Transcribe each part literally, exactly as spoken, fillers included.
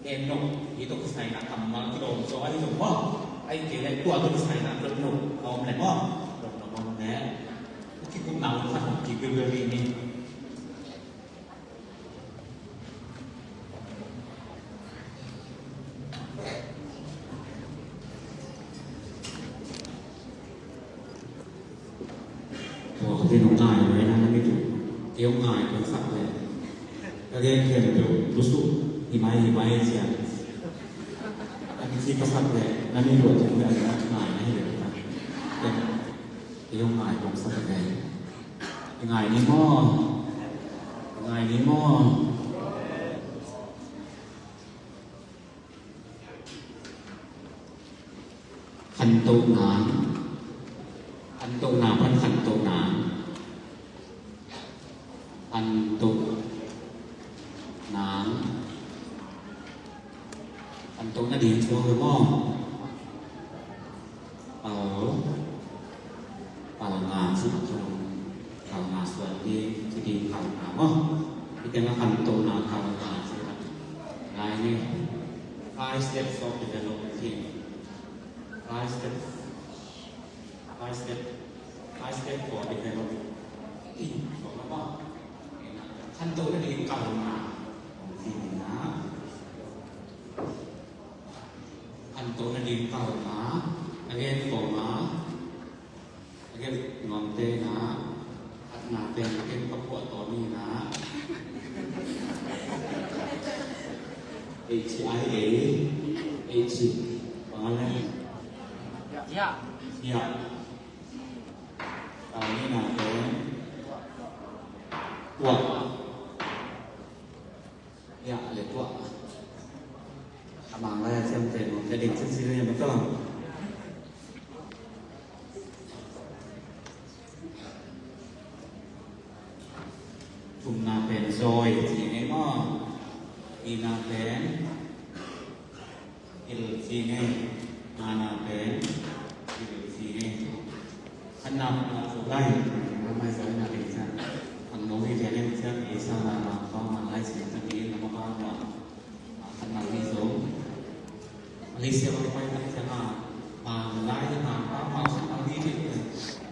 En no, hi to kisai na kammal kilawm zaw ahi zong maw. Ahi kei leh tua to kisai na dot no a om leh maw. Dot no om leh. Kikup na om khat om kik bel bel ni ni. Tua khatin hong ngai lo hi na, na mit uh. Kei hong ngai kong sak leh ka gen khempeuh lusuk hi mai hi mai cia. A kici ka sak leh na mit uh a tung leh a ngai na hi leh ka. Kei hong ngai kong sak leh. I ngai ni maw? I ngai ni maw? Khantohna. Khantohna pan khantohna. Khantohna. Khantohna ding suang maw? Pal. Pal nga suang. Kal nga suan ding, ci ding kal nga maw. Hih teng a khantohna kal nga ci a. Lai ni. Five steps of development. Five steps. Five steps. Five steps for development. Khantohna ding kal nga. Khantohna ding kal nga. Again, kal nga. Again, nuamte na. Khatna pen, again, ka puah tawh ni na. H I A H. Bang a le? Hiah. Hiah. Tawh ni na pen. Puah. Hiah le tuah. A Mang lai a ciamteh nuam ka ding sinsin le maw tawh. Thumna pen zawi ci ngei maw. Nihna pen Hil ci ngei, ngana pen, hil ci ngei. Khanna pen a zo lai, a mai zo na pen sa. Ang no hi pen sa, i sa na ma, ma, ma lai ci sa ni, na ma ba na. Khanna hi zo. Malaysia ma pai na sa ma, ma lai, ma, ma, ma, khanna hi ci.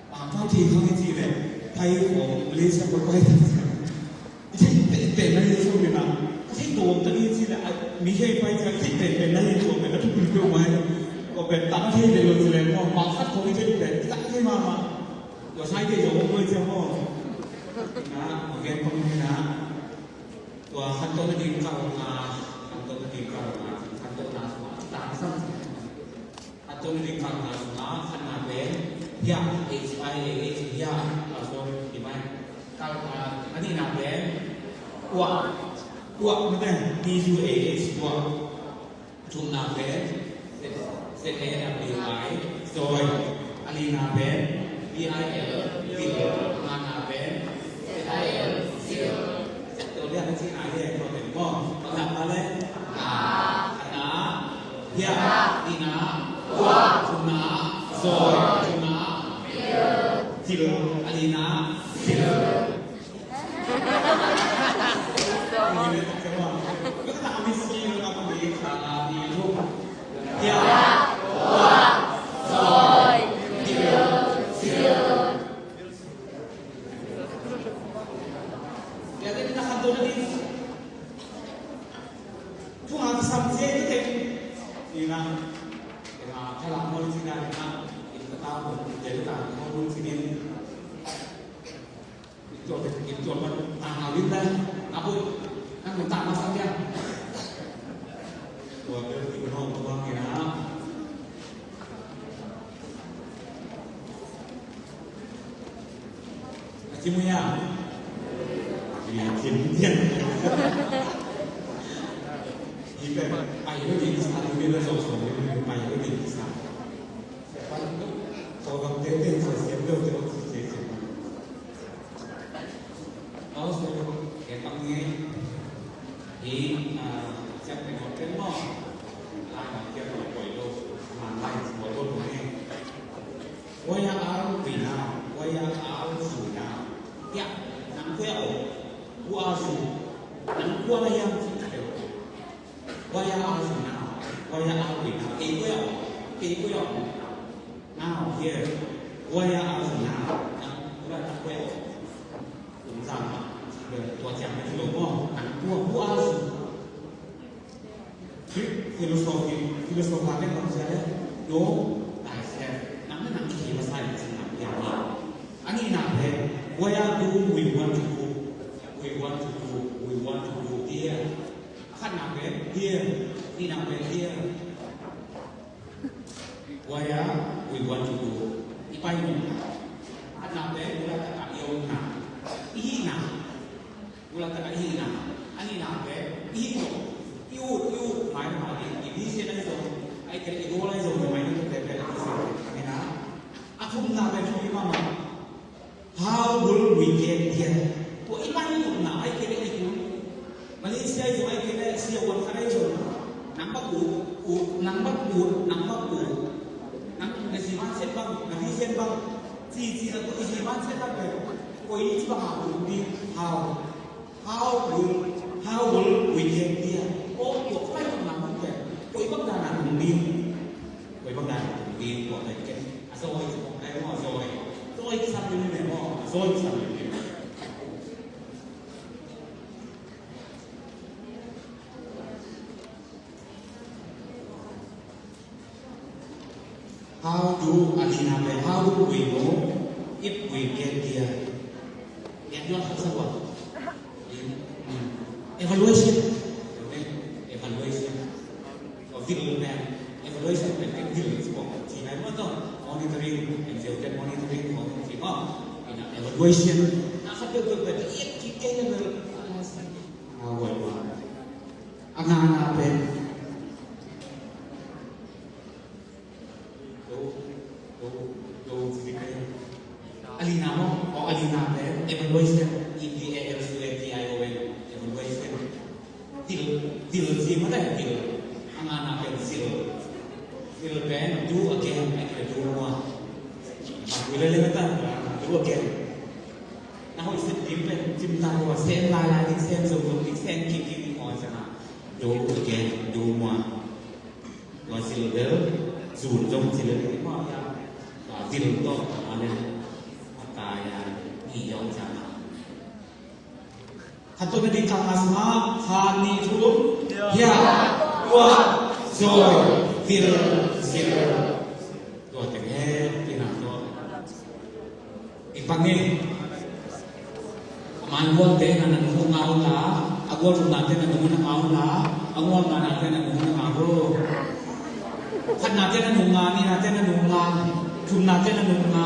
Ma, ma, ci, ci, ci le. Thai ko, Malaysia ko pai na sa. I theih penpen na hi suak in ah, i theih tawm ta ni ci leh, mi hei pai ciang i theih penpen na hi suak pen a thupi peuhmah hi. Tua pen tam thei lel lo ci leh maw, mah khat khawng i theih pen i tam thei mahmah. Tua sai thei zong om luai ciang maw. Na, tua gen pang hi na. Tua khantohna ding kal nga, khantohna ding kal nga, khantohna sungah i tangsam. Khantohna ding kal nga sungah khatna pen hiah, H I A H, hiah, a sawm hi mai. Kal, a nihna pen uah, uah mate, T U A H, uah. Thumna pen Z A W I, zawi. A lina pen B I L, bil. Ngana pen Z I L, zil. Tua lian a cihna hi, tua pen maw. Bang lam ta le? Na. Na. Hiah. Nihna. Uah. Thumna. Zawi. Thumna. Zil. A lina. Zil. A ci mui a. Ci mui a, ci mui a. Hi pen pai lo ding sa, hi pen lo zong zong, hi pen pai lo ding sa. Tua bang tete sa siam lo te lo ci ci ci. Aw, so, kei tam nge. Hi, ah, siam pen lo pen lo. Lai ma kiam lo poi lo. Man lai ci lo lo nge. Waya au pi na, waya au su na. Ya, nang kua o, kua su, nang kua la yang ci kua. Why are you now? Why are you now? Kei kua ya? Kei kua ya? Now, here. Why are you now? Now, why are you now? Kum zang, tua ciang na ci lo maw, nang kua, who are you? Philosophy, philosopher pen bang ci a le, know thyself. Nang na nang thei masa in cin nang piang hi. A nihna pen, where do we want to go? We want to go, we want to go there. A khatna pen, here. Nihna pen, here. Where we want to go. I pai nopna. A khatna pen, bula taka i omna. I hihna. Bula taka i hihna. A nihna pen, i hih zong. I ut, i ut, mai na mai. I vision ahi zong. Ahih kei leh i goal ahi zong, mai na tuk pen, i vision. Ina. A thumna pen, thum i mama. How will we get there? Tua i pai nopna ahih kei leh i tun. Malaysia i zong ahih kei leh siavuan khat ahi zong. Nang bang ut, ut, nang bang ut, nang bang ut. Nang na zi man set bang, na vision bang. Ci, ci na tua i zi man set bang pen. Koi ci bang a ut ding, how? How will, how will we get there? Oh, tua pai nopna mun pen. Koi bang dan a ut ding. Koi bang dan a ut ding, tua pen ken. A zawi ci bang, ai maw, zawi. Zawi kisam ding ni maw, zawi kisam ding ni. How do, a lina pen, how do we know if we get there? Get your answer what? Evaluation. Evaluation. Vil pen, evaluation pen, pen vil sport. Ci nai maw tawh, monitoring, and zeu pen monitoring, monitoring, ci maw. Ina evaluation. Na khat peuhpeuh pen, i et kik kei na vel. A wai wai. A ngana pen. Do, do, do, ci kei. A lina maw, o a lina pen, evaluation, E V A L U A T I O N, evaluation. Vil, vil ci mah leh, vil. A ngana pen zil. Zil pen, do again, ai kei do mua. Mak vil le le ta, do again. Na hoih sep ding pen, cimta lua, sem lailai ding, sem zongzong ding, sem kik ding, ding maw, sem a. Do again, do mua. Tua zil bel, zun zong zil bel, tua zil tawh, a le, a tai a, i yawng ciang a. Khat tua na ding kang a sung a, khat nih thum, hiah, tua, zawi, zil, zil. Tua teng he, tina tua. I pan ni. A man gualte na na nung ngau la, a gual thumnate na nung na ngau la, a gual nganate na nung na ngau lo. Khatnate na nung nga, nihnate na nung nga, thumnate na nung nga,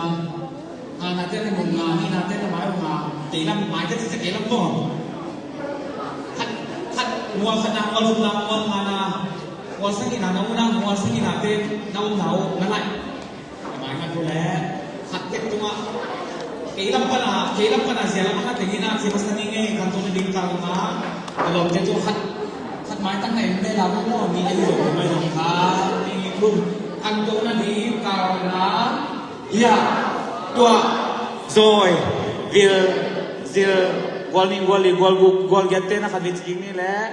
nganate na nung nga, nihnate na mai nga, kei lam mai ka ci kei lam ko. Khat, khat, gual khatna, gual thumna, gual ngana, gual sagihna na um na, gual sagihnate na um na uh, na lai. Mai ngat uh leh khat tek tungah kei lam pana, kei lam pana zia lam a khat tengin a ci masa ning ei, kan tawh na ding kal na, na lawmte tungah khat, khat mai tang na en le lam maw, ni ei zong mai zong khat, ni thum, kan tawh na ding kal na, hiah, tuah, zawi, vil, zil, gual nih, gual li, gual guk, gual giatte na khat vei ci ni leh.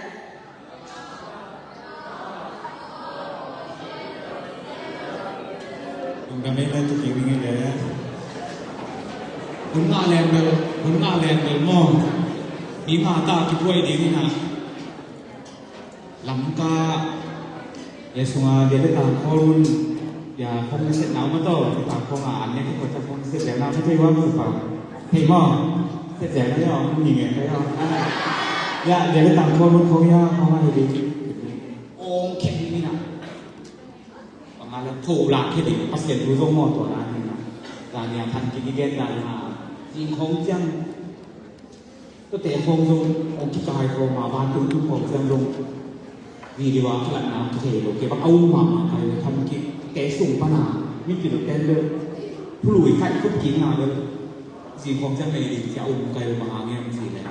Lungdam ei le, tu kik ding ei le. Hun ngah leng bel, hun ngah leng bel maw. Mi ngah ta kibuai ding hi na. Lamka, ya sunga dia le tang khawl hun, ya khong na set nau ma tawh, dia tang khong a an ne khawl ta khong na set leng na ma thei wa ma pa. Thei maw? Set leng na ya, mi ngen ka ya. Ya, dia le tang khawl hun khong ya, khong a hi ding. Ong khen ni na. Bang a le tho lak khe ding, Pasian thu zong mawh tua dan hi na. Dan hi a phan kik i gen dan hi a. Zing khawng ciang. Tuate khawng zong, hong kikai khawng a, vantung tung khawng ciang zong. Video a kilatna hong thei lo, kei bang a um mahmah kai lo, phan kik, kei sung pan a, mipil ten lo. Phului kai khup kik na lo. Zing khawng ciang lei ding cia um kai lo, bang a ngen ci le.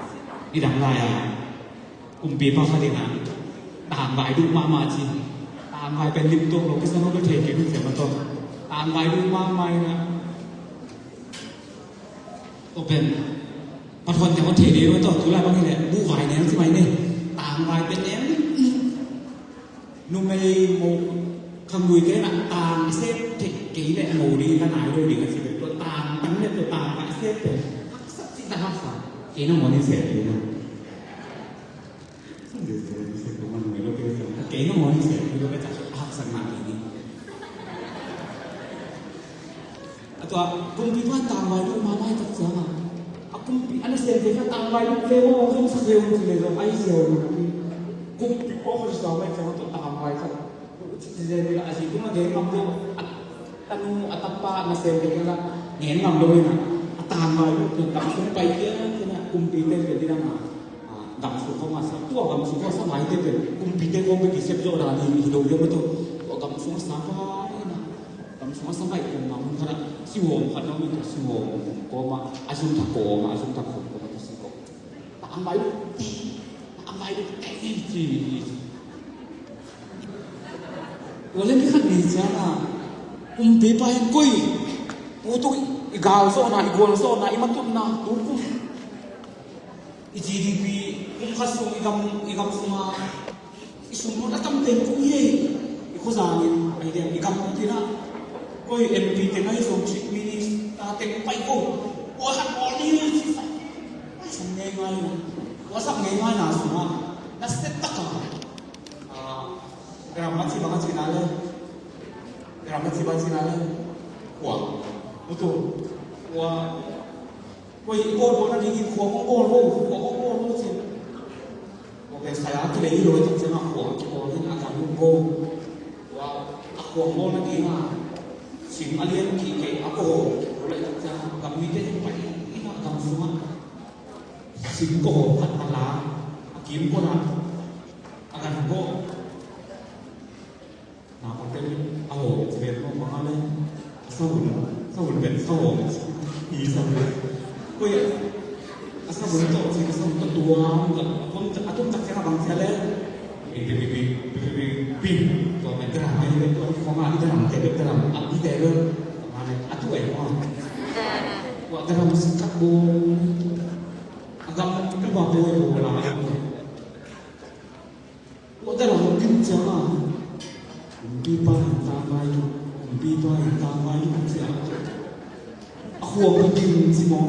Nidang lai a. Kumpipa khat in a, tangvai duh mahmah ci. Tangvai pen lim tuak lo, kisa no bel thei kei hun siam a tawh. Tangvai duh mahmah in a. Tua pen, pathuan tiang hong thei dei lo tawh, tu lai bang hi leh, buhvai neng ci mai ni. Tangvai pen neng. Numei mo khanggui kei na tang a sep thei kei le mo ding ka nai lo ding a ci ve. Tua tang tang le tua tang a sep thei. Haksa ci ta haksa. Kei na mo ni sep kei na. Kei na mo ni sep kei lo ka ca haksa na kei ni. A tua kumpipa tangvai luk mahmah tak ciangin a kumpi a nasemte kha tangvai luk ve maw, zong sak ve uh ci le zong ai ziau lo. Kumpipa Khrista mai ciangin tua tangvai kha. Ci zen a zi tung a gen ngam lo. A tanu a tapa a nasemte kha ngen ngam lo hi na. A tangvai luk tua tang sung pai kia kia na kumpite pen ding a. Gam sung kong a sa, tua gam sung kong a sa maite pen kumpite kong pen kisep zo dan hi lo hi a maw tua. Tua gam sung a sa pai na. Gam sung a sa pai kong gam khat a siwong khat na mi tua siwong kong a a sung thak kong a a sung thak kong kong a tua sung kong. Ta ang bai lu ti, ta ang bai lu ti ni ci ni ci. Tua le mi khat ni ciang a kumpipa hin koi. Utuk i gal zo na, i gual zo na, i matut na, tu kum. I G D P kum khat sung i gam, i gam sungah i sum lut a tam teng kum hi. I khuazang in a hi ding i gam kum tinah koi M P teng ahi zong Chief Minister teng pai ko. Ua khat bawl ni hi ci sa. Ai sum ngei ngai na. Ua sak ngei ngai na sungah na set tak a. Gram a ci bang a ci na le. Gram a ci bang a ci na le. Ua. Mutu. Ua. Koi i kawlbawl nading i khuang hong kawl bo, khuang hong kawl bo cin. Kua pen saya a kilei hi lo i tak ciang a khuang a kikawl in a gam hong kawl. Kua a khuang bawl nading a sing a lian kik kei a kaw. Kua lai tak ciang a gam mite hong pai in a gam sungah sing kaw khat a la a kim kaw na a gan kaw. Na pate a hawm ci vet mawk bang a le a sahun, sahun vet sahawm i sahun. Koi a sahun tawh ci ka sahun ka tuam ka a tum tak ciang a bang ci a le. Pi pi pi pi pi pi pi pi. Tua pen dalam a i vet tua i khong a i dalam te vet dalam a i te vet. Bang a le a tu ai maw. Tua dalam si kat bo. A gam tu ba bo bo la. Tua dalam dim ciang a kumpipa in tangvai tuk, kumpipa in tangvai tuk ciang a khuang dim ci maw.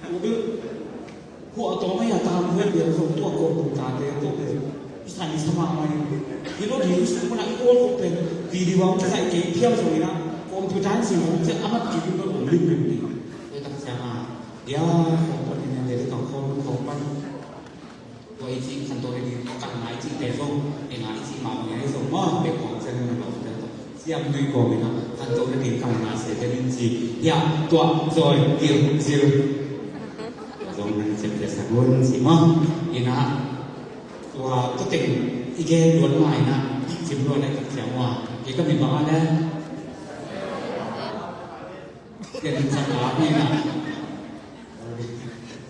Tua bil khuah a tawng a ia tangvai bia zong tua kawm tuk tate tua bil i san i sa mahmah in. Hi lo ding sung mana i kawl kawm pen video a hong kizaih kei phial zong in a computer in sing hong ciang a mat kik in lo hong lim lim ding. Tua tak ciang a Dia, kong pan in a lele kang kong kong pan. Tua i ci khanto le ding kang ngai ci te zong, e ngai ci ma ngai zong ma, be kong sen na lo te to. Siam dui kong in a khanto le ding kang ngai se te ding ci. Dia, tua, zoi, til, zil. Tua zong nang cem te sa gun ci ma. In a, tua, tua teng, i gen luan ma in a, cim luan a i tak ciang wa. Kei ka mi bang a le. Zen zaka pi na.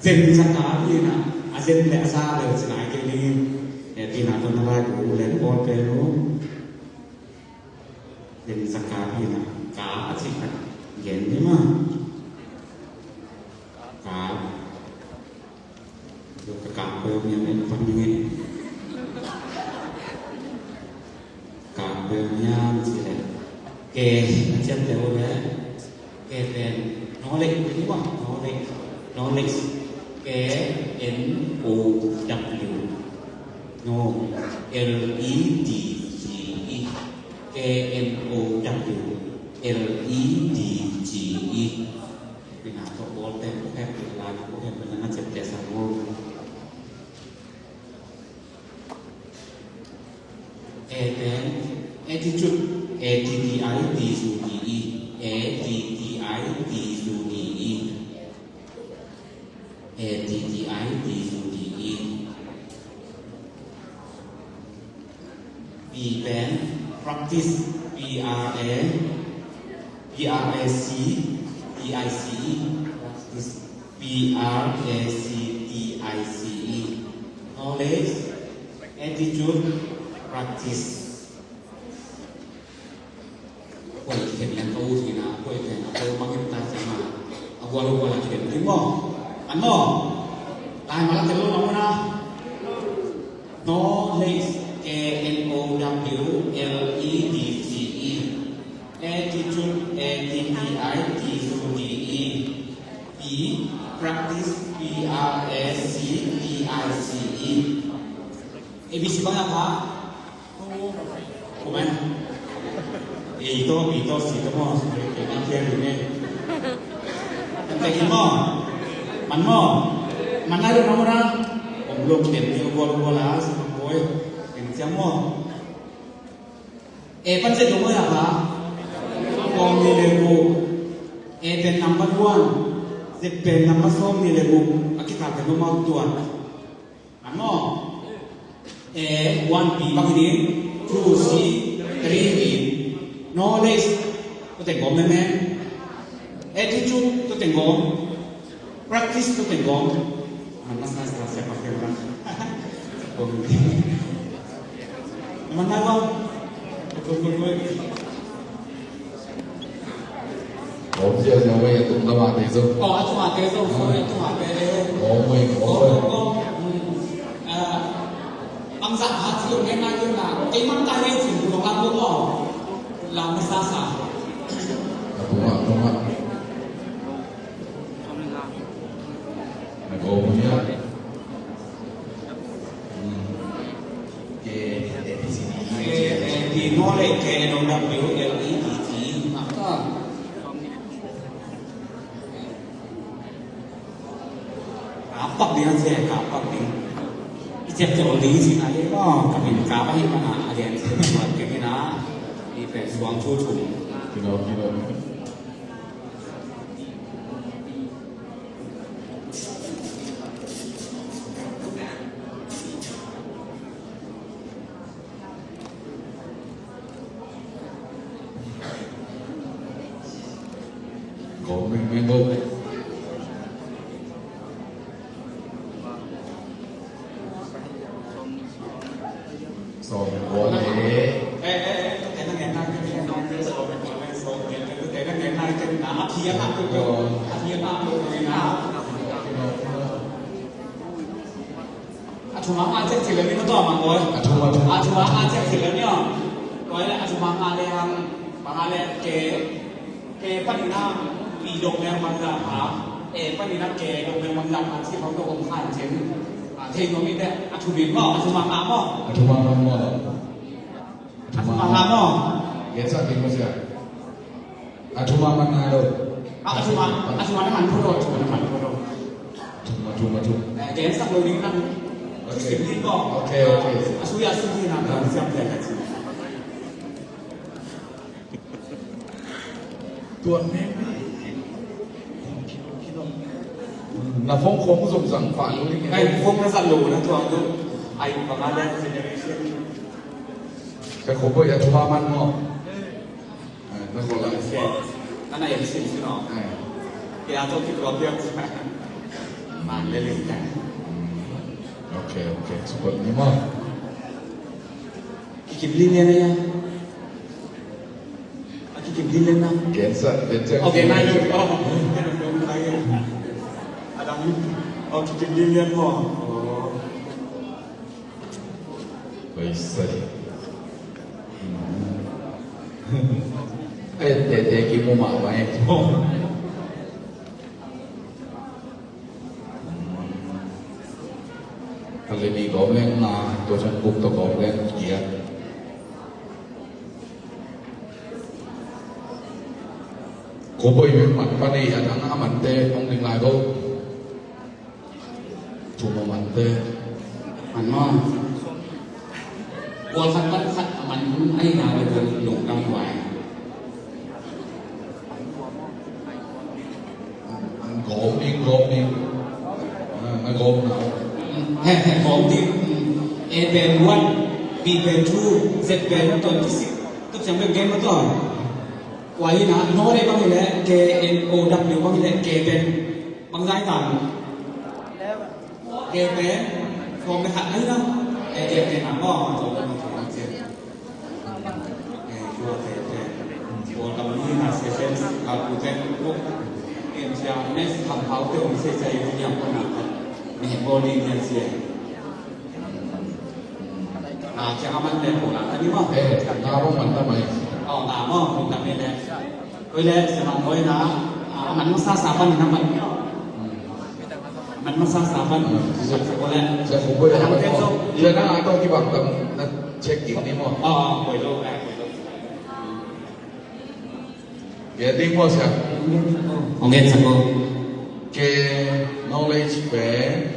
Zen zaka pi na. A zen le a za le ci nai kei ni. E pi na tawh na lai ku le bawl pen lo. Zen zaka pi na. Ka a ci khat. Gen ni ma. Ka. Ka kap ko yung yang pan ding eh. Kap ko yung yang sila. Ke, a ciam te o le. Ke pen knowledge ni wa, knowledge. Knowledge. K N O W. No. L E D G E. K N O W. L E D G E. Pi na tawh bawl pen ko hep pi lai ko hep pi na na cep te sa ko. A pen attitude, A T T I T U D E, A T T I T U D E, A T T I T U D E. P pen practice, P R A, P R A C T I C E, practice, P R A C T I C E. Knowledge, attitude, practice. Koi khen yang kau sina, koi khen kau mangin ta sama. Aku alu kau lagi dia. Lima. Ano? Lai mah la tel lo mah na. Knowledge, K N O W L E D G E. Attitude, A T T I T U D E. P, practice, P R A C T I C E. A B C bang a pha. Kuman. A tawh, B tawh, C tawh maw, C tawh maw, C tawh maw. Man maw. Man nai lo na maw na. Om lo kidem ni, om lo, om lo la, si maw boy. Kidem ciang maw. A pan Z lo maw ya ba. Sawm nih le guk. A pen number one. Z pen number sawm nih le guk. A kikal pen lo maw tuan. An maw? A, one, B bang hi ding, two, C, three, D. Knowledge, tua teng gawm meme. Attitude, tua teng gawm. Practice, tua teng gawm. Man masa sa siapa kira. Gawm. Man na gawm. Gawm, gawm, gawm. Gawm ziauziau ei, a tung lam a te zong. Aw, a tung a te zong, sorry, a tung a te. Gawm ei, gawm ei. Gawm, gawm, gawm. Hmm. Ah, bangzah a ci om ngen nai ding na. Ei mang kai hei cin, bu dong lam bu aw. Lam na sa sa. A tung a, a tung a. A gawm ei a. Hmm. K, A, B, C, D, E, F, G, H, I, J, K, K, N, O, W, L, E, D, G, E. Ka pak ding a, ka pak ding. I ciap ciap ol ding i ci na le, oh, ka min ka pa hi pa na, a lian ci na, ke mi na, i pen suang chu chu. Kino, kino. Sawm kua le. A thum a nga cek cil le ni ma tua mang boy. A thum, a thum. A thum a nga cek cil le ni aw. Boy le a thum a nga le hang, bang a le ke. Ke panin a pi dok meng bang zah pha, e panin a ke dok meng bang zah pha, ci pha dok om khan cin. A thei nuam i te, a thum in maw, a thum a nga maw. A thum a nga maw. A thum a nga maw. Gensa ding maw sia. A thum a man nai lo. A, a thum a, a thum a na man pho lo, a thum a na man pho lo. A thum, a thum, a thum. Eh, gensa lo ding nang. Ok. Sim ding maw. Ok, ok. A sui a sui ding nang, siam te ka ci. Tuan meng. Na phone khong zong zang pah lo ding. Ai, phone na zat lo na tuan tu. Ai, bang a le generation. Ka khong boy a thum a man maw. Ai, na khong la. Ana em sin sin no. Ai. Ke a to ki tuan piak. Man le ling ta. Ok, ok. Support ni maw. Kikim lin lian a ia. A kikim lin lian na. Gensa, gensa. Ok, na ia. Oh. A dang. Oh, kikim lin lian maw. Oh. Oi, sai. Ai, te, te, ki mu ma, ma, eh. Kali ni gawm leng na, tua ciang guk tawh gawm leng giat. Ko boy men man pan ei, a dang a mante hong ding lai bo. Thum a mante. Man maw. Kual khat pan khat a man hun ai na le lungdam huai. Gawm ding, gawm ding. Ah, na gawm na. He, he, gawm ding. A pen one, B pen two, Z pen twenty six. Tuk siang pen game ma tua. Kua hi na, no de bang hi le, K N O W bang hi le, K pen. Bang zai tan. K pen. Gawm le khat ai na. Eh, K pen na, gawm ma tua, gawm ma tua, gawm tua. Tua tete. Tua kam ni na session a kute ko. Em sia mes ham hau te om se sai yu yang ko na ko. Ni body ni a sia. Ah, kiang a man le ko la ta ni maw. Eh, na bang man ta mai. Oh, na maw, mun ta mai le. Koi le, sia man koi na. Ah, man masa sa pan na man. Man masa sa pan. Sia ko le. Sia ko le. Sia na to kibang tam na check in ni maw. Ah, koi lo, eh, koi lo. Kei ding maw sia. Hong en sak o. Kei knowledge pen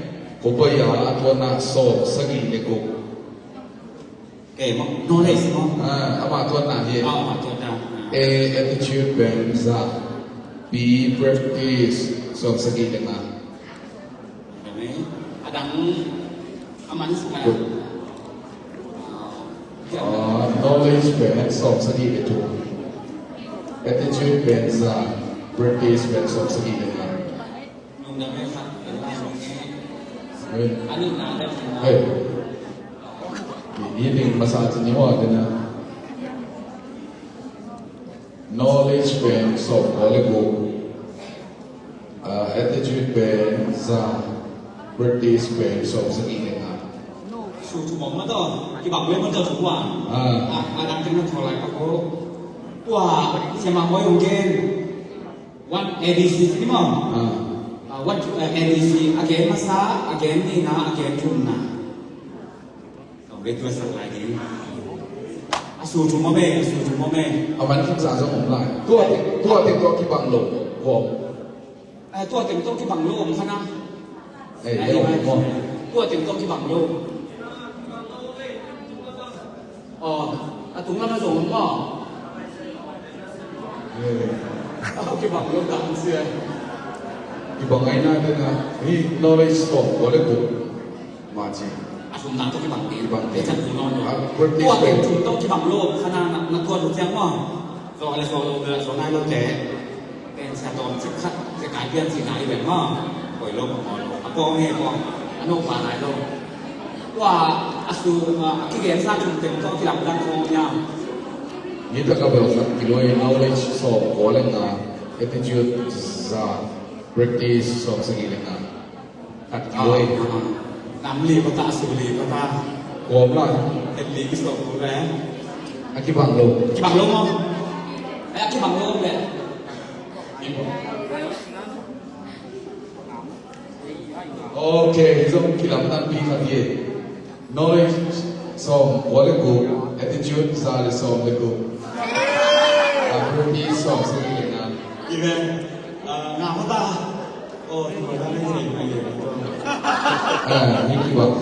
ko pai a, a tuanna sawm sagih le guk. Kei maw, knowledge maw. Ah, ama tuanna hi. Ah, ama tuanna. A, attitude pen za. B, practice sawm sagih le nga. Amen. A dang a man sak a. Ah, knowledge pen sawm sagih le thum. Attitude pen za, practice pen sawm sagih le nga. Nung dang e khat, e la nung e. Amen. Ani na le. Hey. Ni ding masa ci ni wa de na. Knowledge pen sawm kua le guk. Ah, attitude pen za, practice pen sawm sagih le nga. Su thum om ma tawh, kibang le ma tawh thum wa. Ah. Ah, a dang teng na thaw lai pa ko. Tua, sia ma boi hong gen. One A B C ni maw. Ah. Ah, one, eh, A B C, a gen masa, a gen nihna, a gen thumna. Kong vei tua sak lai ding. A su thum om e, a su thum om e. A man thum sa zong om lai. Tua teng, tua teng tua kibang lo. Kua om. Eh, tua teng tua kibang lo om kha na. Eh, eh, om, om. Tua teng tua kibang lo. Oh, a tung lam a zong om maw. Eh. A kibang lo dang sia. Kibang ai na te na. Hi knowledge sawm kua le guk. Maci. A sum nang tawh kibang ding. Kibang ding. Ei chan tung nawn lo. A, practice. Tua teng tung tawh kibang lo, kha na, na, na tuat lo ciang maw. Zo ale zo lo, zo nai lo te. Pen sia tawm cik khat, sia kai pian cik nai ven maw. Koi lo, koi lo. A pawng he pawng. A no pa nai lo. Tua, a sum, a, a kigen sa tung teng tawh kilamdang khawng niam. Ni tak a bel khat kiloi, knowledge sawm kua le nga, attitude za, practice sawm sagih le nga. Khat kilo e. Nam li pata, su li pata. Kawm la. Ten li ki sawm kul le. A kibang lo. Kibang lo maw. Eh, a kibang lo le. Ok, hi zong kilamdang pi khat hi. Knowledge sawm kua le guk, attitude za le sawm le guk. Ability sawm sagih le nga. Amen. Ah, nga mata. Oh, tua dan a hi thei mai e. Ah, hi kibang.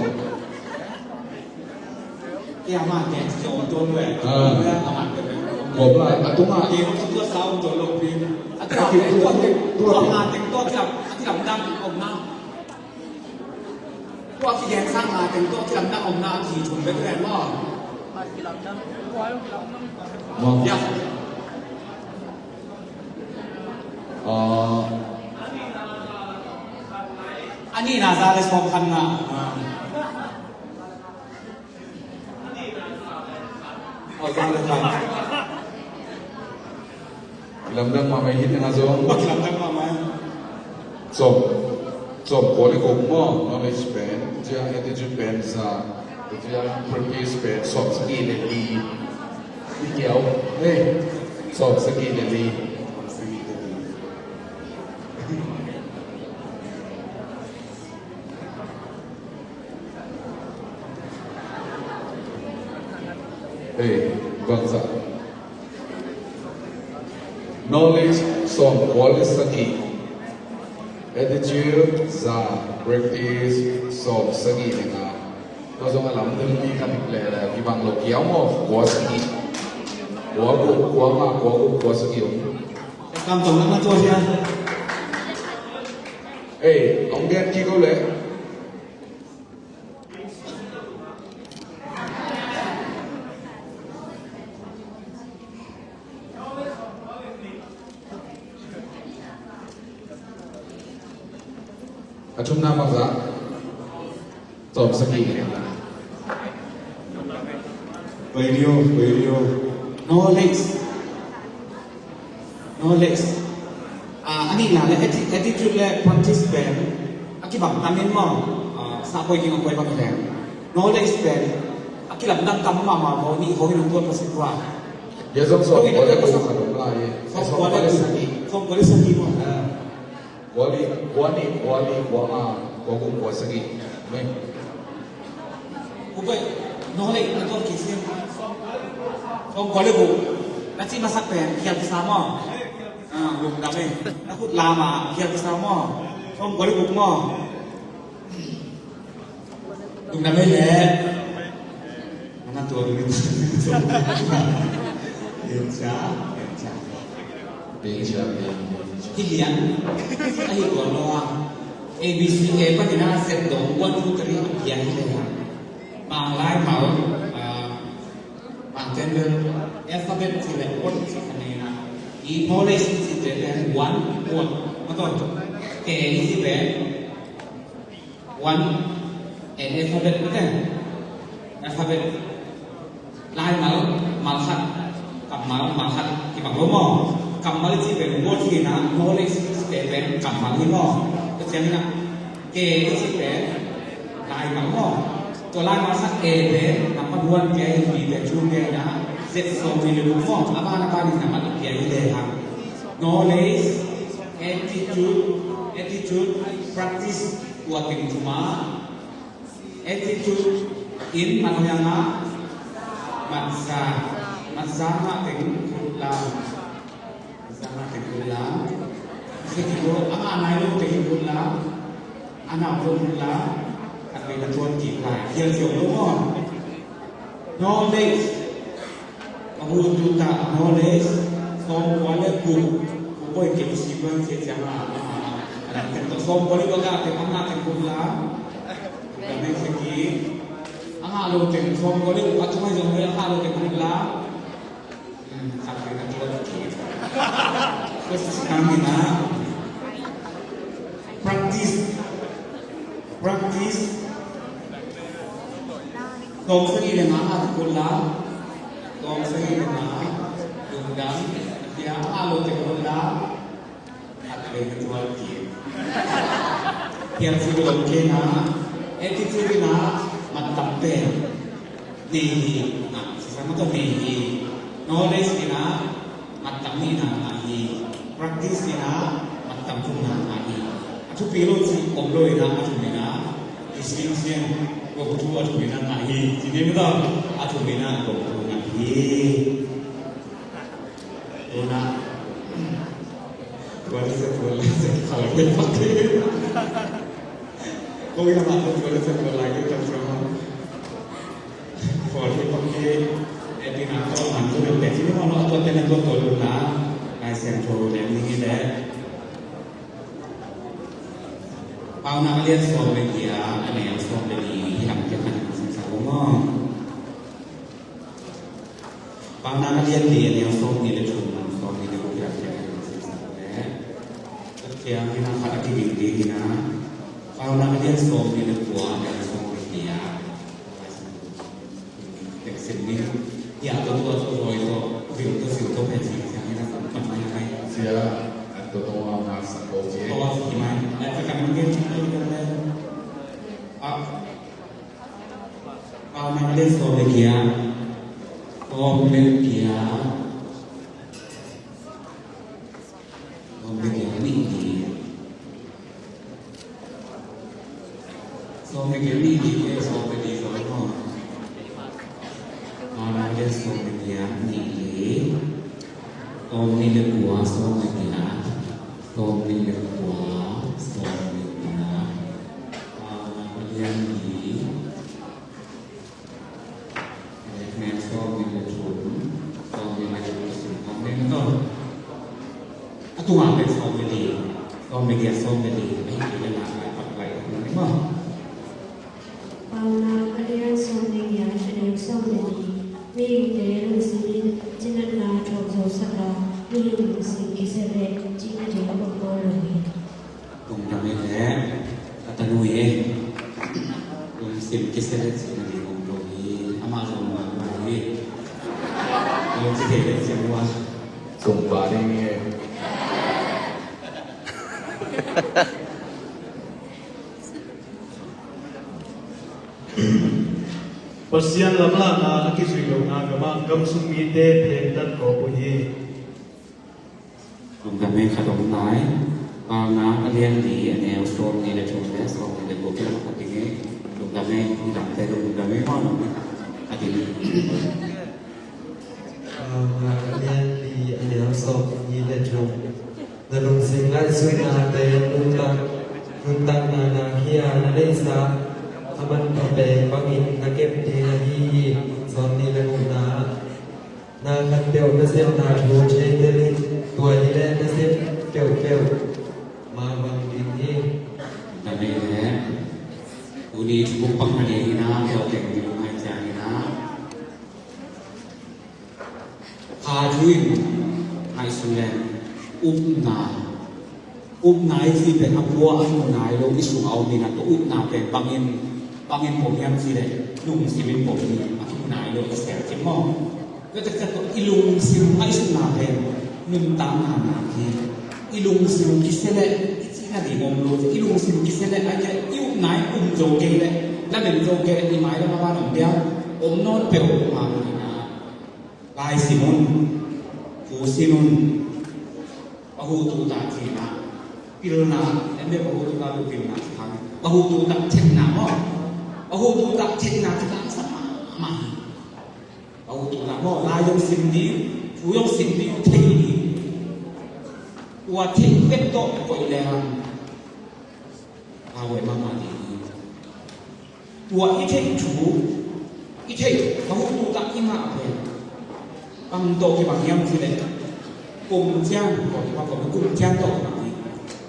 Kei a man teng ci om tuan ve. Ah. Kei a man teng ve. Kop lai, a tung a. Kei a tung tua sa om tuan lo pi. A tua teng, tua teng, tua teng, tua teng, tua kilam, a kilamdang om na. Tua kigen sang a teng, tua kilamdang om na, a ki thum ve ve maw. Maw. Ya. Ah. A nihna za le sawm khat nga. Ah. Oh, za le khat. Lamdang mahmah hi teng a zong. Lamdang mahmah. Sawm, sawm kua le guk maw, knowledge pen, tua ciang attitude pen za, tua ciang practice pen sawm sagih le li. Hi kiau, hey, sawm sagih le li. Hey, bangzah. Knowledge sawm kua le sagih. Attitude za, practice sawm sagih le nga. Tua zong a lamdang mi khat dik leh leh kibang lo kiau maw, kua sagih. Kua guk, kua nga, kua guk, kua sagih om. Kam tong na tua sia. Hey, ong gen kik o leh. A thumna bangzah. Tawm sagih. Pai dio, pai dio. Knowledge. Knowledge. Ah, a nihna le atti-, attitude le practice pen a A kibang tam in maw, ah, sa koi ging a koi bang hi leng. Knowledge pen a kilamdang tam mahmah maw, nih khawng in hong tuat ka si tua. Hia zong sawm kua le guk khat om lai. Sawm kua le guk. Sawm kua le sagih maw. Ah. Kua li, kua nih, kua li, kua nga, kua guk, kua sagih. Mei. Ubai, knowledge na tuat kik sin. Sawm kua le guk. Na cih masak pen khial kisa maw. Ah, lungdam e. Na khut lam a khial kisa maw. Sawm kua le guk maw. Lungdam e le. Mana tua dulu. Enca, enca. Enca, enca. Hi lian. Ahi tua no a. A B C A panin a Z dong one two three a pia hi le. Mang lai mal. Ah, Bang ten bel alphabet ci le word ci kha nei na. I knowledge ci te pen one word. Ma to. K ci pen one, an alphabet ma ten. Alphabet. Lai mal, mal khat. Kammal, mal khat. Kibang lo maw. Kammal ci pen word ci na. Knowledge ci te pen kammal hi maw. Ka ciang na. K ci pen laimal maw. Tua laimal khat A pen number one pia in, B pen two pia in a, Z sawmnih le guk maw. A ban a ban in number a pia in le hang. Knowledge, attitude, attitude, practice, tua teng thum a. Attitude in mat hiang a, mat za, mat za mah teng thum lam. Zang a teng kun la. Zang a teng kun la. A ngah nai lo teng kun la. A ngah lo kun la. Khat vei na tuan kik lai. Khial ziau lo maw. Knowledge. A hun tu ta knowledge. Sawm kua le guk. Ko boy ke si ban se jang a. A dang teng to sawm kua le guk a teng a ngah teng kun la. Dang teng se ki. A ngah lo teng sawm kua le guk a tung a zong le a ngah lo teng kun la. Practice. Practice. Sawm sagih le nga a kul la. Sawm sagih le nga. Lungdam. Tia a lo te kul la. Khat vei ka tual kik. Piang si ka dong kei na, attitude na, mat tam pen. Nei hi, ah, si sa ma to nei hi. Knowledge na, mat tam ni na, na hi. Practice na, mat tam thum na, na hi. A thupi lo si om lo na, a thum na. Distinction, ko thu a thum na, na hi. Si ni ma to, a thum na, ko thu na hi. Tuna. Tua ni sa tua lai sa khawl thei pak thei. Ko ina ma tua ni sa tua lai thei tak sa ma. Khawl thei pak thei. Eh, tina ko man ko ina pek sini ma no tua tena tua tua luna. Lai siang tua le ni le. Paunak a lian sawm le giat, a neu sawm le li, hi lam kiat khat in sawm sa ko maw. Paunak a lian li a neu sawm nih le thum, sawm nih le guk, kiang kiang in sawm sak leh. Ka kiang in a khat a kiging ding in a. Paunak a lian sawm nih le kua, a neu sawm le giat. Tek sim ning. Hi a tua tua tua roi tua. Vil tua sil tua pen sim siang in a kum pan mai mai. Sia, a tua tua ngak sak ko sia. Tua sak mai. Ai, ka kan mungkin, kan mungkin. Ah. Paunak a lian sawm le giat. Sawm le giat. Sawm le giat nih giat. Sawm le giat nih giat, sawm le giat sawm le giat. Paunak a lian sawm le giat nih giat. Sawm nih le kua, sawm le giat. Sawm nih le kua, sawm le giat. Paunak a lian nih. Nek sawm nih le thum, sawm nih le thum, sawm nih le thum. A tungah pen sawm nih le, sawm nih le, sawm nih le, a hi le la, a pak lai, a tungah nih maw. Paunak a lian sawm nih le, a neu sawm nih le, mihingte lungsim in cinatna thuak zo sak a, mihing lungsim kisia leh, cihna ding a pangpawl lo hi. Lungdam e le, a tanu e. Lungsim kisia le cihna ding om lo hi. Amah zong om lo hi. Lungsim kisia le cihna ding om. Sungpa ding e. Pasian lamlahna a kizui lohna gamah gamsung mite phengtat kawp uh hi. Lungdam ei. Khat om lai. Paunak a lian li a neu sawm nih le thum le sawm nih le guk kilam khat ding ei. Lungdam ei. Nidangte lungdam ei maw. A ding. Paunak a lian li a neu sawm nih le thum. Na lungsim ngaihsutnate nuntak, nuntakna na hia na neihsa a manpha pen bangin na kep ding ahi hi. Sawm nih le gukna ah na khatpeuh na sepna thu thei tel in, tua hi leh na sep peuhpeuh mah bang ding hi. Tua hi leh tuni thupuk pang na ding hi na, tua teng ding hi na. Kha thu in ngaihsun leng upna, upna i cih pen a pua a mu nai lo i sungah om hi na, tua upna pen bangin, bangin pom hiam cih leh lungsim in pom hi, a kimu nai lo i sel cih maw. Tua taktak tawh i lungsim ngaihsutna pen nuntakna nak hi. I lungsim kisia leh i cihna ding om lo, i lungsim kisia leh a i upna in um zo kei leh, lamen zo kei leh i mailam a van om dia, om nawn peuh mah hi na. Lai sim un, thu sin un, pahutu ta thina, pilna, em be pahutu ta tu pilna, pahutu ta thina maw, pahutu ta thina, thina sa mah mah. Pahutu ta maw, lai zong sim ding, thu zong sim ding, thei ding. Tua thei pek tawh koih lehang a huai mahmah ding hi. Tua i theih thu, i theih, pahutu ta i ngah pen bang tawh kibang hiam cih leh, kungcian tawh kibang, kungcian tawh kibang hi.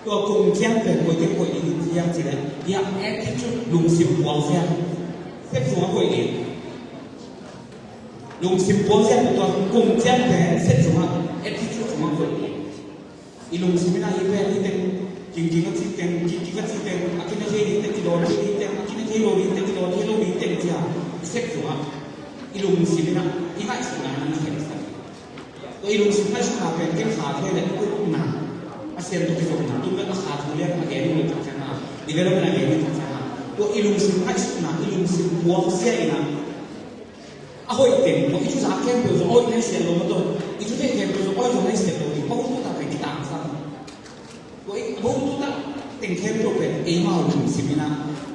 Tua kungcian pen koite koih ding hiam cih leh, ya attitude, lungsim puak cian. Sep sungah koih ding. Lungsim puak cian, tua kungcian pen sep sungah, attitude sungah koih ding. I lungsim in ah hih pen hih teng, kingking a cih teng, kikkik a cih teng, a kina thei ding teng, kidawn thei ding teng, a kina thei lo ding teng, kidawn thei lo ding teng ci-a i sep sungah, i lungsim in ah i ngaihsutna in ah na khensat. Tua i lungsim ngaihsutna pen ken kha thu leh i upna, Pasian tawh kizopna, tu pen a kha thu lian a gen uh leh tak ciangin, development a gen uh tak ciangin, tua i lungsim ngaihsutna, i lungsim puakzia in ah a hoih teng, tua i thu zak khempeuh zong a hoih na hi siat lo maw, tua i thu theih khempeuh zong a hoih zong na hi siat lo ding, pahutu ta pen kitangsam. Tua i pahutu ta teng khempeuh pen eimau lungsim in ah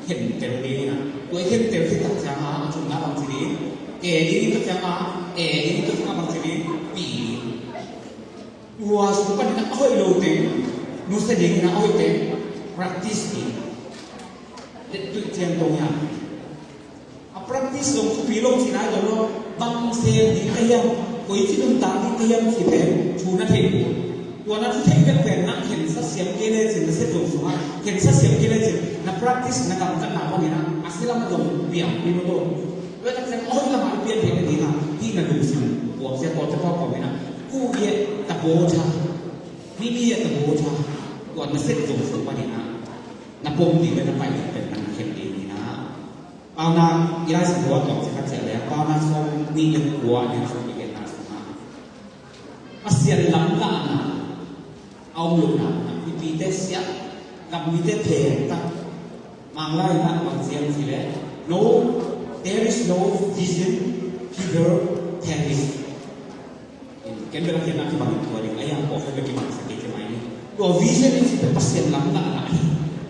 khentel ding in ah, tua i khentel khit tak ciangin a thumna bang ci ding, e ding tak ciangin, e ding tak ciangin bang ci ding, pi ding. Tua sung panin ah a hoih lo teng nusia ding in ah, a hoih teng practice ding. Lettuih ciang tong hiam? A practice zong thupi lo cihna hi lo, bang sem ding ka hiam, koici nuntak ding ka hiam cih pen thu na theih uh. Tua na thu theih bek pen na khensa siam kei lecin, na sep zong sungah khensa siam kei lecin, na practice, na gamtatna bangin ah a sia lam a zong piang ding maw, tua. Tua tak ciang a hoih lamah na pian theih nading ah hih na lungsim puakzia tawh te pawh pawh in ah, ku ye ta baw tha, mi mi ye ta baw tha, tua na sep zong sung panin ah na pom ding le na pai ding pen na khen ding hi na. Paunak i Lai Siangtho a tawm ciang khat ciah leh, Paunak sawm nih le kua, a neu sawm nih le kua sungah Pasian lamlahna a om lohna, mipite siah, gam mite phengtat, Manglai in ah bang ci hiam cih leh, no, there is no vision, people perish. Ken bel a khiatna kibang in tua ding, a hiang pawh khat bel kibang sak kei ci mai ni. Tua vision in cih pen Pasian lamlahna ahi.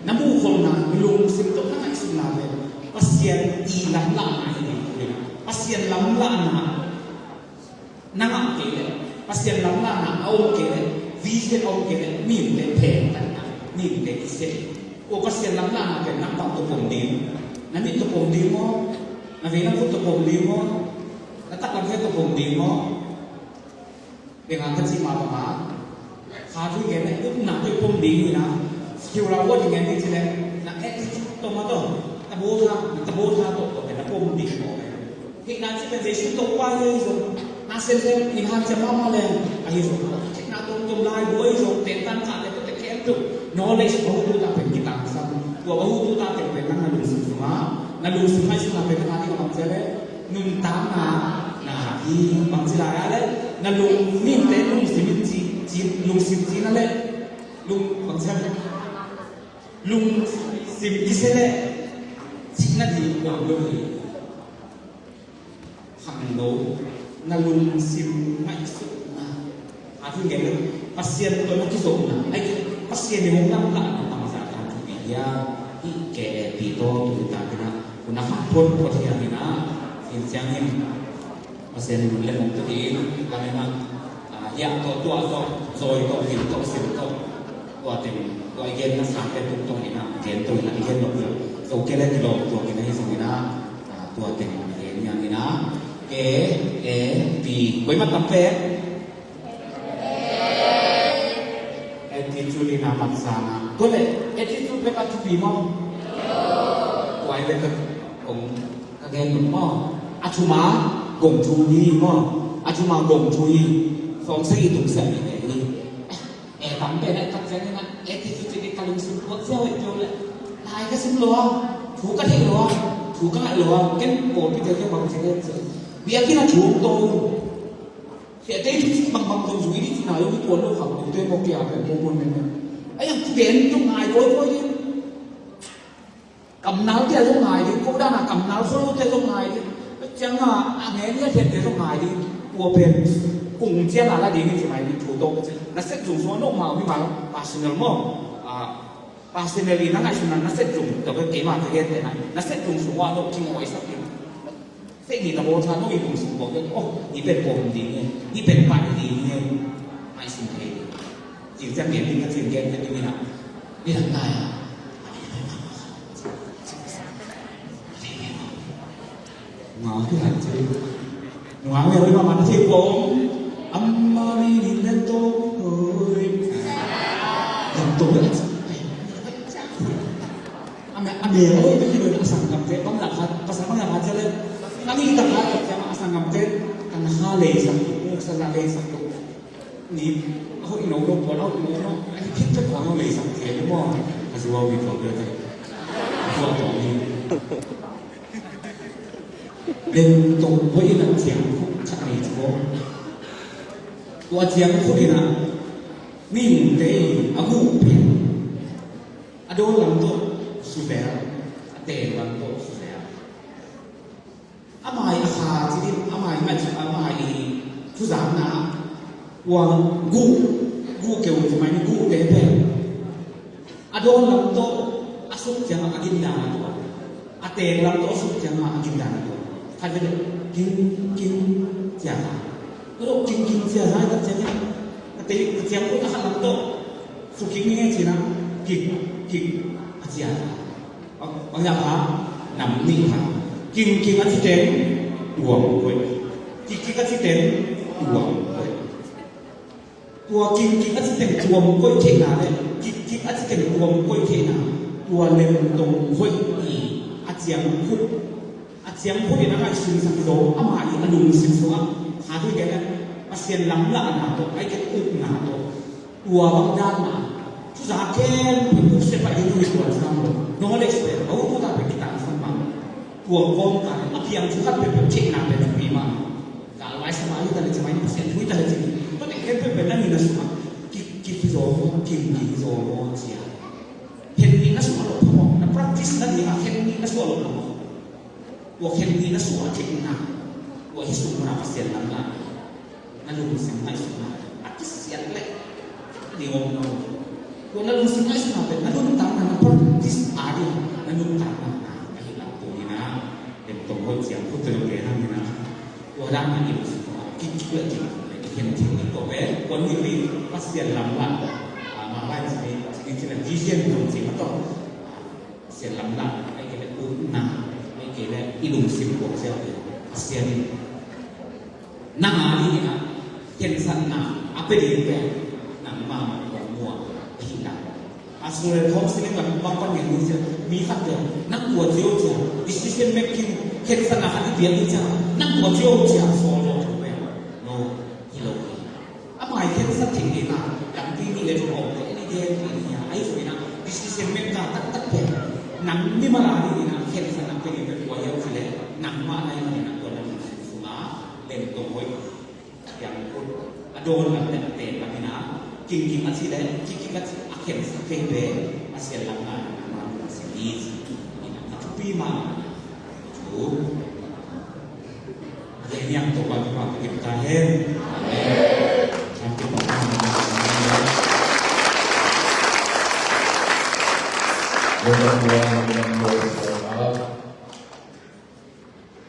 Na muhkholhna, lungsim tawh na ngaihsutna pen Pasian i lamlahna ahi ding. Pasian lamlahna na ngah kei leh, Pasian lamlahna a om kei leh, vision a om kei leh, mihingte phengtatna, mihingte kisia. Tua Pasian lamlahna pen nang bang tawh pom ding? Na mit tawh pom ding maw? Na vei na khut tawh pom ding maw? Na taklam khe tawh pom ding maw? Bengah ka cih mah bangah, kha thu i gen leh upna tawh i pom ding hi na. Khiura uat i gen ding cih leh na attitude tawh mah tawh, ta baw tha, ta baw tha tawh, tawh pen na pom ding maw. Theihna cih pen Jesu Topa hi ahi zong, na semsem in hanciam mahmah leng ahi zong, theihna tuamtuam laibu ahi zong, tentan khate tawh te khempeuh, knowledge, pahutu ta pen kitangsam. Tua pahutu ta teng pen nang na lungsim sungah, na lungsim ngaihsutna pen na ngah ding a bang ci a leh, nuntakna na hi. Bangci lai a leh na lung, mihingte lungsim in ci, ci, lungsim ci na leh, lung, bangci a leh, lungsim kisia leh Cihna ding a lo hi. Khangno, na lungsim ngaihsutna, a thu ngen lo, Pasian tawh na kizopna, ai, Pasian i hong lamlahna bangzah tan thupi hiam? Hih ke pi tawh tu ta kina, kuna kha phot phot hiam ina, in ciangin Pasian lungdam mong tu in, lamena, ah, hiah tawh, tuah tawh, zawi tawh, hil tawh, sim tawh, tua teng, tua i gen na sa te tung tawh ina, gen tawh ina, i gen lo ina, so ke le kilawm tua kina hi zong ina, ah, tua teng, gen niang ina, ke, e, pi, koi mat tam pe. Attitude in a mat sang a. Tua leh, attitude bek a thupi maw? Tua i bek a kong ka gen nop maw? A thuma gong thu hi maw? A thuma gong thu hi. Sawm sagih tung sia mi hi. Eh, tam pen a tak ciang in a, attitude in ka lungsim tuak sia hoih peuh leh. Lai ka sim lua, thu ka theih lua, thu ka ngaih lua, ken pawlpi te ka bang ci den ci. Biakinn a thu to. Siate i thucik bangbang zong zui dih cihna zong i tuan lo khang, tute mawk kia pen muanmuan men men. A yang thugen zong ngai kawikawi dih. Kamnal tia zong ngai dih, ko dana kamnal solo tia zong ngai dih. Cianga a ngen ia thiante zong ngai dih. Tua pen kung cianga la ding hi ci mai dih, thu tawh ka ci. Na sep zong suan lo mau hi mal, personal maw. Ah, personally na ngaihsutna na sep zong, tua pen keima ka gente na. Na sep zong suan lo, kingawi sak ding. Seh ni ka bawl sa, no i lungsim bawl kei, oh, ni pen pom ding e, ni pen pai ding e. Ngaihsun thei ding. Cing ciang gen ding ka cing gen te ding ina. Ni dang nai a. Nga ki han ci. Nga nge oi ma ma ci pom. Amma mi ni len to. Oi. Len to. A mel, a mel, oi, bek hi lo in a sanggamte, bang lakhat, pasal bang lakhat cia le, nang i lakhat, cia a sanggamte, kan ha leisak tuk, muksan a leisak tuk. Ni, a hoih no lo, pawl a hoih no lo, a hi khit pek khong no leisak thei le maw, a zuau i tuak le te. A tuak tuak ni. Len tong hoih in a ciang khut khat nei cu. Tua ciang khut in a, mihingte in a guh pen. A dawn lam tawh suzel, a teng lam tawh suzel. Amah i a kha ci ding, amah i ngaih, amah i thuzakna, ua guh, guh keu ci mai ni guhte pen. A dawn lam tawh a suk ciangah a gindan a tuah. A teng lam tawh a suk ciangah a gindan a tuah. Khat vei king, king, ciangah. Ka dawh kingking cia zai tak ciangin ka tei ka ciang khut a khat lam tawh su kik ni ngei cina kik kik a cia. Bang bang ya pha nam nih pha kingking a ci teng tuam koih. Kik kik a ci teng tuam koih. Tua kingking a ci teng tuam koih theihna le kik kik a ci teng tuam koih theihna tua lem tong hoih i a ciang khut. A ciang khut in a ngaihsun sak zo, amah i a lungsim sungah kha thu i gen a, Pasian lamlahna tawh, ai kei ukna tawh, tua bang dan mah, thuza khempeuh uksia pai ding hi tuan sam lo. Knowledge pen a ukhuta pen kitang sam mah. Tua kawmkal in a piang thu khat peuhpeuh theihna pen thupi mah. Galvai sa mah hi ta le ci mah in Pasian thu hi ta le ci. Tua teng khempeuh pen na nina sungah ki, ki, ki zo maw, kim ki zo maw cia. Khen nih na suah loh phamawh, na practice na dingah khen nih na suah loh phamawh. Tua khen nih na suah theihna, tua hih sung munah Pasian lamna, na lungsim ngaihsutna a kisiat leh ding om lo. Tua na lungsim ngaihsutna pen na nuntakna na practice a ding, na nuntakna na ka hi lam tung hi na, lemtong hoih ciang khut tawh lo ke hang hi na. Tua dan na i lungsim tua kik kik leh kik kik leh i khen thei ding tua pen, kuan hi pi Pasian lamna, ah, mah lai ci, ci, ci na vision tung ci mah tawh. Pasian lamlahna, ahih kei leh ukna, ahih kei leh i lungsim buang ziau hi. Pasian in nang a dingin a khensatna a pia ding pen nangmah mah muang ahih lam. A sung le khawng sining lam bang pan ngen ding sia, mi khat pen nang tua ziau cia, decision making khensatna khat i piak ding cia, nang tua ziau cia, sawl lo pen no, hi lo hi. Amah i khensat theih ding a, lampi nih le thum a om leh, en i gen ding hi a, ahi zongin a, decision maker taktak pen, nang mimal a dingin a, khensatna pen i pia kua hiam cih leh, nangmah na hih manin a, tua na lungsim sungah, lemtong hoih, a piang khut, a dawn lam le a teng lam in a, kingking a cih leh, kikkik a cih, a khensat thei pen, Pasian lamna, nangmah lungsim hi ci. A thupi Mah. Thu. Yang yang to ba ki ma ki ta hen. Amen. Yang ki ma.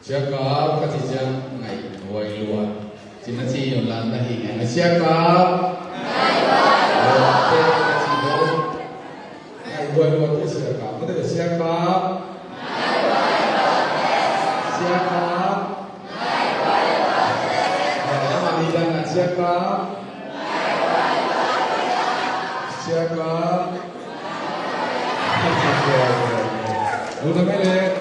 Siakap ka ci ciang ngai huai lua. Cina ci yun lan na hi ngai siakap. Ngai huai lua te ka ci bo. Ngai huai lua te siakap. Mate siakap. Siakap. Ama ni dan na siakap. Siakap. Luna mele.